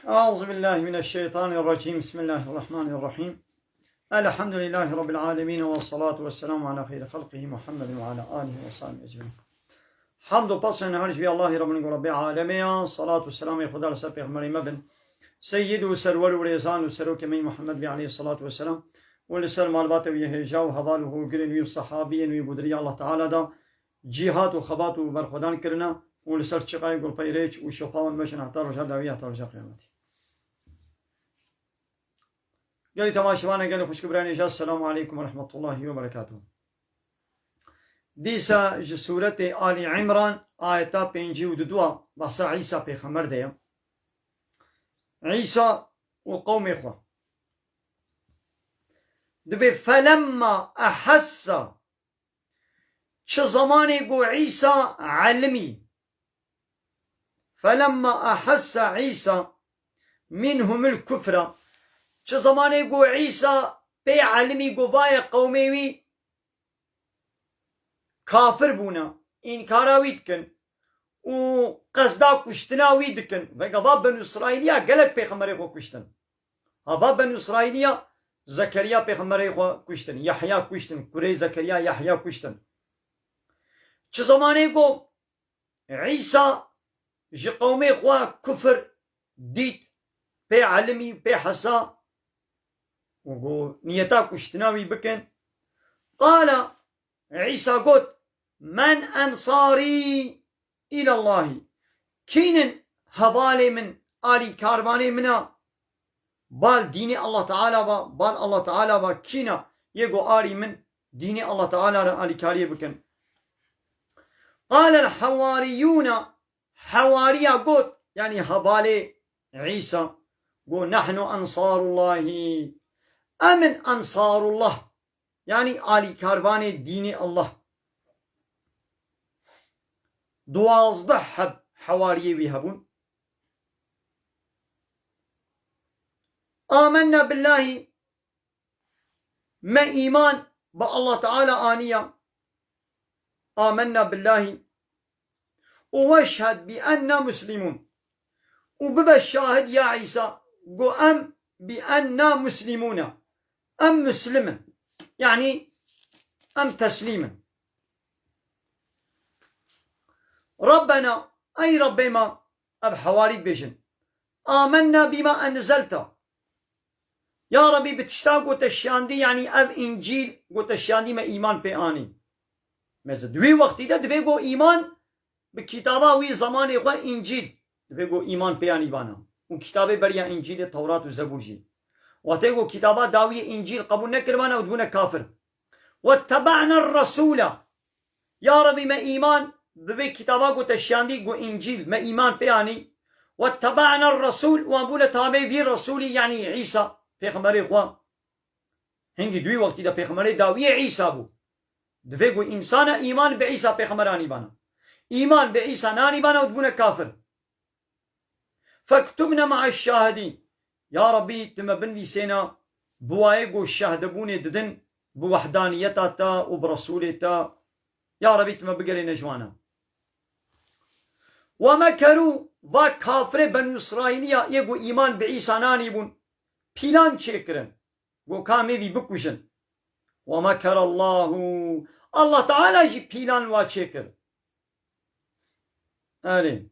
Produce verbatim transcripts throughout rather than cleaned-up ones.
أعوذ بالله من الشيطان الرجيم. بسم الله الرحمن الرحيم. الحمد لله رب العالمين، والصلاة والسلام على خير خلقه محمد وعلى آله وصحبه أجمعين. Hamd û pesên her ji vî Allahî Rabbin ku Rabbê alemê ya, salat û selamê Xuda li ser pêxemberê me bin, seyyid û serwer û rêzan û serokê me Muhammed bî aleyhissalatu vesselam û li ser malbatê wî hêja û heval û hûgirên wî û sehabiyên wî ku di riya Allah Teala da cîhat û xebat û berxwedan kirine û li ser çiqayê gulpey rêç û şopa wan meşin heta roja dawî heta roja qiyametî. Gelî temaşevanê, gelî xwişk û birayên hêja, Selamu aleykum ve rahmetullahi ve berekatuhu. Dîsa ji sûretê Alî Îmran, ayeta pêncî û du a, behsa Îsa pêxember de ye. Îsa û qewmê xwe. Dibê felemma ehessa, çi zemanê ku Îsa elimî, felemma ehessa Îsa minhumul kufra, çi zemanê ku Îsa pê elimî ku vaye qewmê wî kafir bûne, înkara wî dikin û qesda kuştina wî dikin. Vegava Benu Îsraîliya gelek pêxemberê xwe kuştin. Ha va Benu Îsraîliya Zekeriya pêxemberê xwe kuştin, Yahya kuştin, kurê Zekeriya Yahya kuştin. Çi zemanê ku Îsa ji qewmê xwe kufir dît, pê elimî, pê hesa û got, niyeta kuştina wî bikin. Qala, Îsa got, "Men ensarî îlallahî." Kînin hevalê min, alîkarvanê min a? Bal dînê Allah Teala va, bal Allah Teala va kîna yê go arî min dînê Allah Teala re alîkariyê bikin. Qalel hewariyûna, hewariya got, yanî hevalê Îsa, got, "Nehnu ensarullahî." Em in ensarullah, yanî alîkarvanê dînê Allah. Duwazdeh heb hewariyê wî hebûn. Amenna billahî, me îman bi Allah Teala aniya. Amenna billahî. Û weşhed bi enna muslimûn. Û bibe şahid ya Îsa, go em bi enna muslimûn e. Em muslim in. Yanî em teslîm in. Rabbena, ey Rabbê me, ev hewarî dibêjin. Amenna bîma enzelta. Ya Rebî, bi tişta ku te şiyandî, yanî ev Încîl ku te şiyandî, me îman pê anî. Meze di wî wextî de divê ku îman bi kitaba wî zemanê xwe Încîl, divê ku îman pê anî bana. Û kitabê beriya Încîlê, Tewrat û Zebûr jî. Wextê ku kitaba dawiyê Încîl qebûl nekiribana û dibûne kafir. Wetteba'na resûla. Ya Rebî, me îman bi vê kitaba ku te şiyandî, ku Încîl, me îman pê anî. Wetteba'na resûl, wan bûne tabê vî resûlî, yanî Îsa, pêxemberê xwe. Hingî di wî wextî de pêxemberê dawiyê Îsa bû. Divê ku însana îman bi Îsa pêxember anîbana. Îman bi Îsa nanîbana û dibûne kafir. Fektubne ma'eş şahidîn. Ya Rebî, tu me binivîsêne bi wayê ku şahdebûnê didin bi wehdaniyeta te û bi Resûlê te. Ya Rebî, tu me bigerêne ji wan e. Ve mekerû, va kafirê Benû Îsraîliya yê ku îman bi Îsa nanîbûn, pîlan çêkirin. Got, "Ka em êvî bikujin." Ve mekerallahu. Allah Teala jî pîlan wa çêkir. Erê.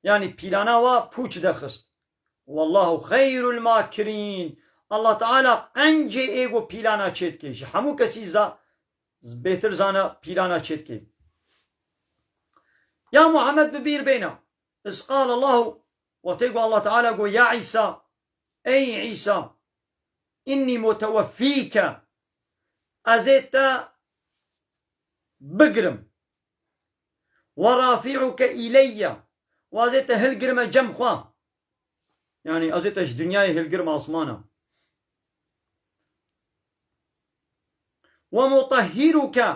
Yanî pîlana wa pûç derxist. Wallahu xeyrul makirîn. Allah Teala qencê ê ku pîlana çêdikê. Ji hemû kesî za-, bêtir zana pîlana çêdikê. Ya Muhammed, bi bîr bêne. Iz qala Allahu, wextê ku Allah Teala got, "Ya Îsa, ey Îsa, innî muteweffîke, ez ê te bigirim. Ve rafi'uke îleyye, û ez ê te hilgirime cem xwe." Yanî ez ê te ji dinyayê hilgirim asmana. "Ve mutehhiruke,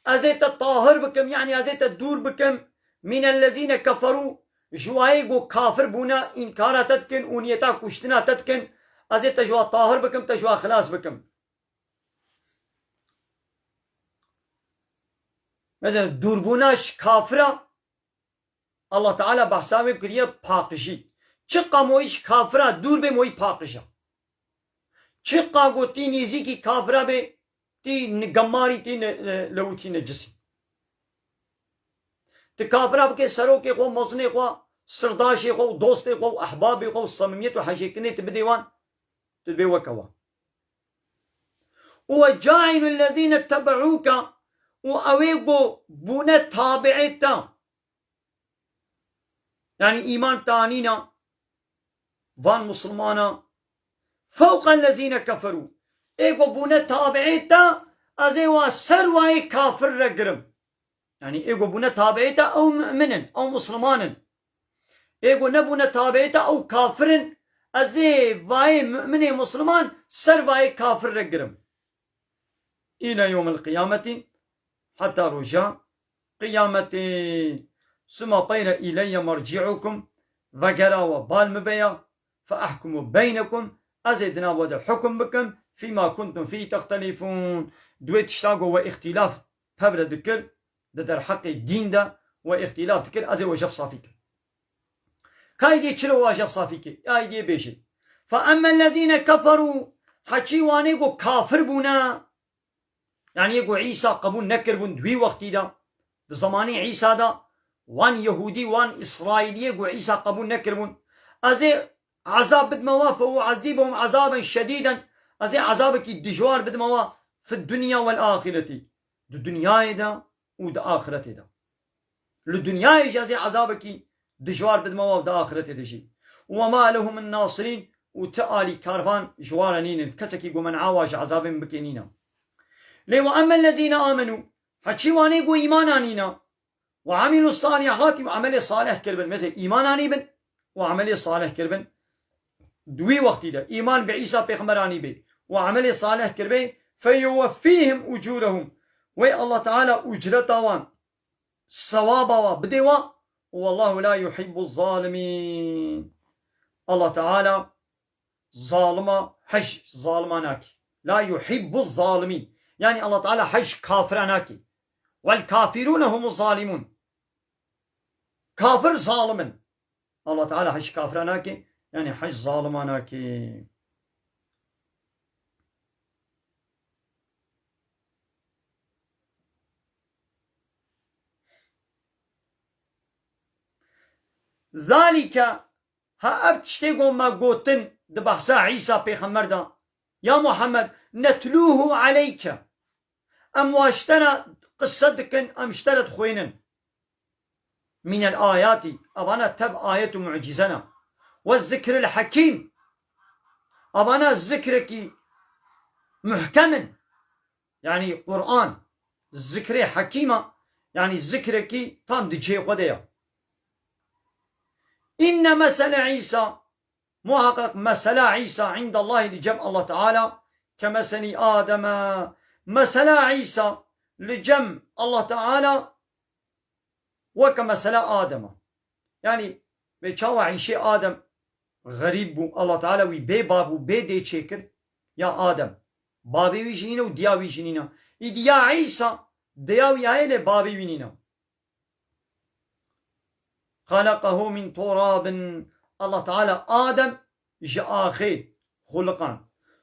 ez ê te tahir bikim, yanî ez ê te dûr bikim, mînellezîne keferû, ji wayê ku kafir bûne, înkara te dikin û niyeta kuştina te dikin, ez ê te ji wa tahir bikim, te ji wa xilas bikim." Mesela dûrbûna ji kafira Allah Teala behsa wê kiriye paqijî. Çiqa moyî ji kafira dûr bê, moyî paqij e. Çiqa ku tî nêzîkî kafira bê, tî ni-, gemarî, tî ne-, ne-, lewitî necisî. Ti kafira bike serokê xwe, mezinê xwe, sirdaşê xwe û dostê xwe û ehbabê xwe û samimiyet û hejêkirinê ti bidê wan, tu dibê weke wan. Û we caîlul lezîne tebeûke, û ew ê ku bûne tabiê te, yanî îman te anîne van misilmana, fewqel lezîne keferû, ê ku bûne tabiê te, ez ê wa ser wayê kafir re girim. Yanî ê ku bûne tabiê te, ew mu'min in, ew misilman in. Ê ku nebûne tabiê te, ew kafir in. Ez ê vayê mu'minê misilman ser vayê kafir re girim. Île yewmil qiyameti, heta roja qiyametê. Suma peyre îleyye merci'ukum, vegera we bal min ve ya, fe ehkumu beynekum, ez ê di nav we de hukum bikim, fîma kuntum fî textelîfûn, di wê tişta ku we îxtîlaf pevre dikir, di derheqê dîn de we îxtîlaf dikir, ez ê we jev safî kim. Ka êdî çilo wa jev safî kir? Ya êdî bêjin. Fe emmellezîne keferû, heçî wanê ku kafir bûne, yanî yê ku Îsa qebûl nekiribûn di wî wextî de, di zemanî Îsa de, wan Yehûdî, wan Îsraîliyê ku Îsa qebûl nekiribûn, ez ê ezab bidime wa, fe uezîbuhum ezaben şedîden, ez ê ezabekî dijwar bidime wa, fi dunya wel axireti, di dinyayê de û di axiretê de. Li dinyayê jî ez ê ezabekî dijwar bidime wa û di axiretê de jî. Û we ma lehum min nasirîn, û ti alîkarvan ji wan re nînin. Kesekî ku men'a wa ji ezabê min bike nîne. Lê we emmellezîne amenû, heçî wanê ku îman anîne, we emîlus salîhatî, û emelê salih kiribin, mesela îman anîbin, û emelê salih kiribin, di wî wextî de îman bi Îsa pêxember anîbê, û emelê salih kiribê, feyuweffîhim ucûrehum, wê Allah Teala ucreta wan, sewaba wa bidê wa, û wallahu la yuhibbu zalimîn. Allah Teala zalima, hej zalima nake. La yuhibbu zalimîn. Yanî Allah Teala hej kafira nake. Wel kafirûne humu zalimûn. Kafir zalim in. Allah Teala hej kafira nake, yanî hej zalima nake. Zalike, ha ev tiştê ku me gotin di behsa Îsa pêxember de, ya Muhammed, netlûhu aleyke. Em wa ji te re qise dikin, em ji te re dixwînin. Mînel ayatî, evana tev ayet û mucîze ne. We zikril hekîm, evana zikrekî muhkem in. Yanî Quran, zikrê hekîm e, yanî zikrekî tam di cihê xwe de ye. Înne mesele Îsa, muhaqqeq mesela Îsa îndallahî li cem Allah Teala, kemeselî Ademe. Mesela Îsa li cem Allah Teala weke mesela Adem e. Yanî, vê çawa îşê Adem xerîb bû, Allah Teala wî bê bav û bê dê çêkir, ya Adem. Bavê wî jî nîne û diya wî jî nîne. Îdî ya Îsa, diya wî heye lê bavê wî nîne. Xeleqehu min turabin. Allah Teala Adem ji axê xuliqan.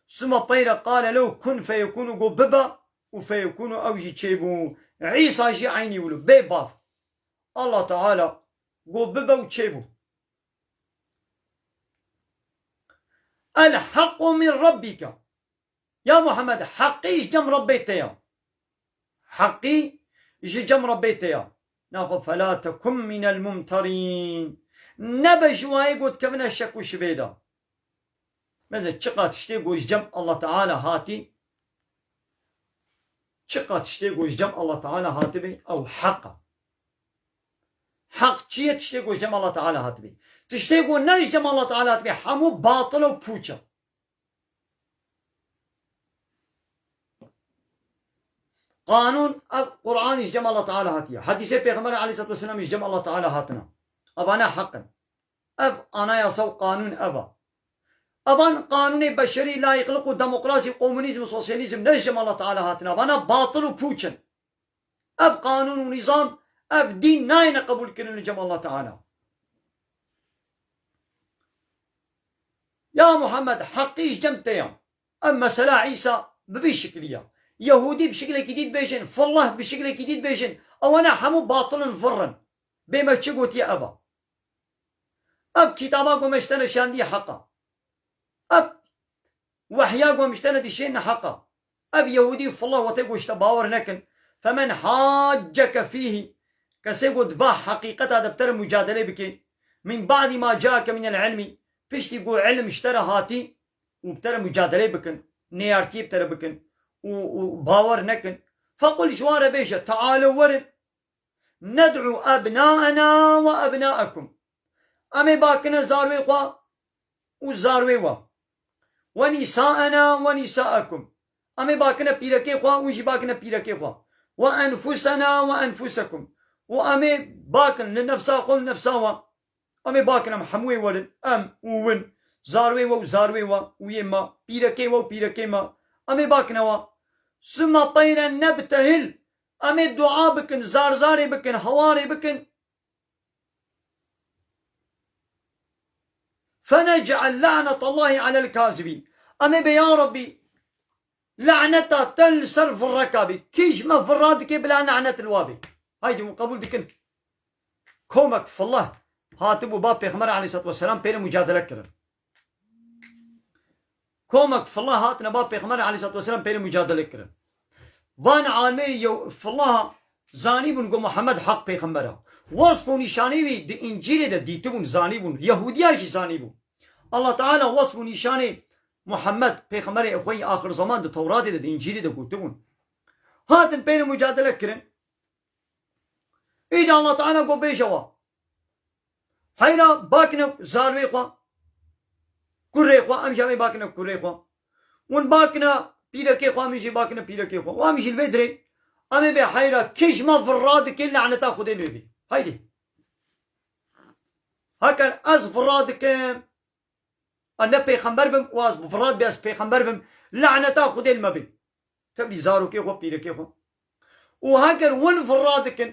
Suma peyre qale lehu kun feyekûn, û got bibe û feyekûn, û ew jî çêbû. Îsa jî eynî wilo, bê bav. Allah Teala got bibe û çêbû. El haqqu min rabbike. Ya Muhammed, heqî ji cem Rebbê te ya. Heqî ji cem Rebbê te ya. Naxwe fela tekun minel mumterîn. Nebe ji wayê ku dikevine şek û şibê de. Meze çiqa tiştê ku ji cem Allah Teala hatî, çiqa tiştê ku ji cem Allah Teala hatibê, ew heq e. Heq çi ye? Tiştê ku ji cem Allah Teala hatibê. Tiştê ku ne ji cem Allah Teala hatibê, hemû batil û pûç e. Qanûn, ev Qur'anî ji cem Allah Teala hatiye. Hedîsê Pêxemberê aleyhisselatu vesselam ji cem Allah Teala hatine. Evane heq in. Ev anayasa û qanûn ev e. Evan qanûnê beşerî, layîqlik û demokrasî, komunîzm û sosyalîzm ne ji cem Allah Teala hatine. Evana batil û pûç in. Ev qanûn û nîzam, ev dîn nayêne qebûlkirin li cem Allah Teala. Ya Muhammed, heqî ji cem te ya. Ev mesela Îsa bi vî şikilî ya. Yehûdî bi şikilekî dî dibêjin, Fillah bi şikilekî dî dibêjin. Ewana hemû batil in, vir in. Bê me çi gotiye ev a. Ev kitaba ku me ji te re şandiye heq a. Ev wehya ku em ji te re dişêne heq a. Ev Yehûdî û Fillah wate ku ji te bawer nekin. Femen hacceke fîhî. Kesê ku di va heqîqeta de bi te re mucadelê bike. Min ba'dî ma ca'eke minel ilmî. Piştî ku ilm ji te re hatî û bi te re mucadelê bikin. Nêyartiyê bi te re bikin. Û, û bawer nekin. Fequl, ji wan re bêje, tealew werin. Ned'u ebnaena ve ebnaekum. Em ê bakine zarwê xwe û zarwê we. Ve nisaena ve nisaekum. Em ê bakine pîrekê xwe, hûn jî bakine pîrekê xwe. Ve enfusena ve enfusekum. Û em ê bakin li nefsa xwe û nefsa we. Em ê bakin, em hemûyê werin, em û win, zarwê we û zarwê we û yê me, pîrekê we û pîrekê me. Em ê bakine we. Sümme teyren nebtehil. Em ê dua bikin, zarzarê bikin, hewarê bikin. Fenec'el la'netallahi alel kazibîn. Em ê bê ya Rabbî, laneta te li ser virreka bê. Kî ji me virra dike bila lanet li wa bê. Haydi hûn qebûl dikin. Komek fillah hatibû ba Pêxember aleyhissalatu vesselam pê re mucadele kirin. Komek fillah hatine ba Pêxember aleyhissalatu vesselam pê re mucadele kirin. Van almê yew fillah zanîbûn ku Muhammed heq pêxember e. Wesf û nîşanê wî di Încîlê de dîtibûn, zanîbûn. Yehudiya jî zanîbû. Allah Teala wesf û nîşanê Muhammed pêxemberê xwe yî axir zeman di Tewratê de, di Încîlê de gotibûn. Hatin pê re mucadele kirin. Îca Allah Teala got bêje wa. Heyra bakine zarwê xwe, kurê xwe, em jî em ê bakine kurê xwe. Hûn bakine pîrekê xwe, em jî bakine pîrekê xwe. Û em jî li vê dirê, em ê bê heyra kî ji me virra dike laneta Xwedê li wê bê. Haydi. Heker ez virra dikim, ez ne pêxember bim, û ez virra dibê ez pêxember bim, laneta Xwedê li me bê. Tevlî zarokê xwe, pîrekê xwe. Û heker hûn virra dikin,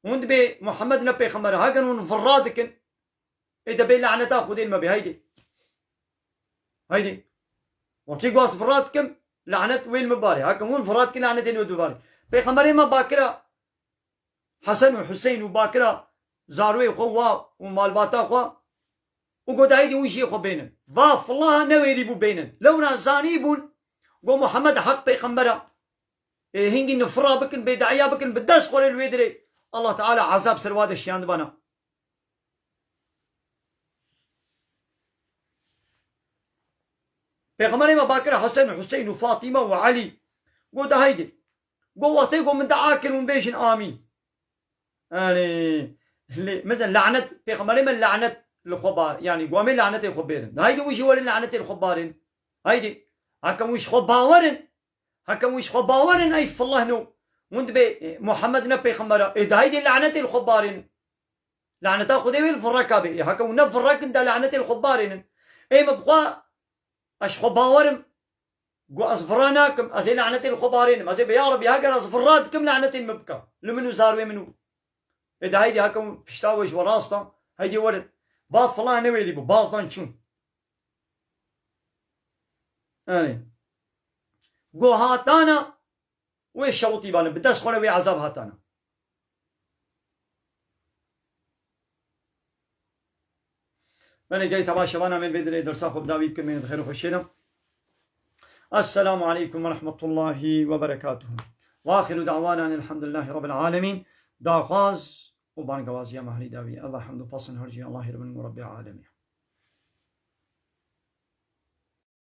hûn dibê Muhammed ne pêxember e. Heger hûn virra dikin, ê dibê laneta Xwedê li me bê. Heydê. Heydê. Wekî ku ez virra dikim, lanet wê li me barê. Heger hûn virra dikin, lanetê wê li me barê. Pêxemberê me bakira Hesen û Huseyn û bakira zarwê xwe wa û malbata xwe û got, heydê hûn jiyê xwe bênin. Va filaha newêrî bû bênin. Lewra zanîbûn, got Muhammed heq pêxember e. Ê, hingî nifira bikin, bêdeyiya bikin, bi dest xwe re li wê dirê Allah Teala ezab ser wa de şiyandibana. Pêxemberê me bakire Hesen, Huseyn û Fatîme û Elî. Got de heydê. Got wextê got min dua kirin hûn bêjin amîn. Yanî, lê, mesela lanet, Pêxemberê me lanet li xwe bar, yanî got em ê lanetê xwe bêrin. De heydê hûn jî werin lanetê li xwe barên. Heydê. Heke hûn ji xwe bawer in, Heke hûn ji xwe bawer in, ey fillah no. Hûn dibê, e, Muhammed ne pêxember e. Ê, de heydê lanetê li xwe barênin. Laneta Xwedê wê li virreka bê. Ê, heke hûn ne virrek in, de lanetê li xwe barênin. Ê, min bi xwe, ez ji xwe bawer im. Got, ez virra nakim. Ez ê lanetê li xwe barênim. Ez ê bê, ya Rebî, heger ez virra dikim, lanetê min bike. Li min û zarwê min û. Ê, de heydê heke hûn pişta we ji we rast a. Heydê werin. Va filan newêrî bû. Bazdan çûn. Erê. Go hatana wê şewitî bane, bi dest xwe re wê ezab hatana. Belê gelî temaşevana me vê dirê dersa xwe bi dawî bikin, me di xêr û xweşiyê de. Esselamu aleykum ve rahmetullahi ve berekatuhu. Ve axiru da'wana elhamdülillahi rabbil alemin. Daxwaz û bangewaziya mehlî dawî. Allah hamd û pasin her cî, Allah Rabbin û Rabbê alemî.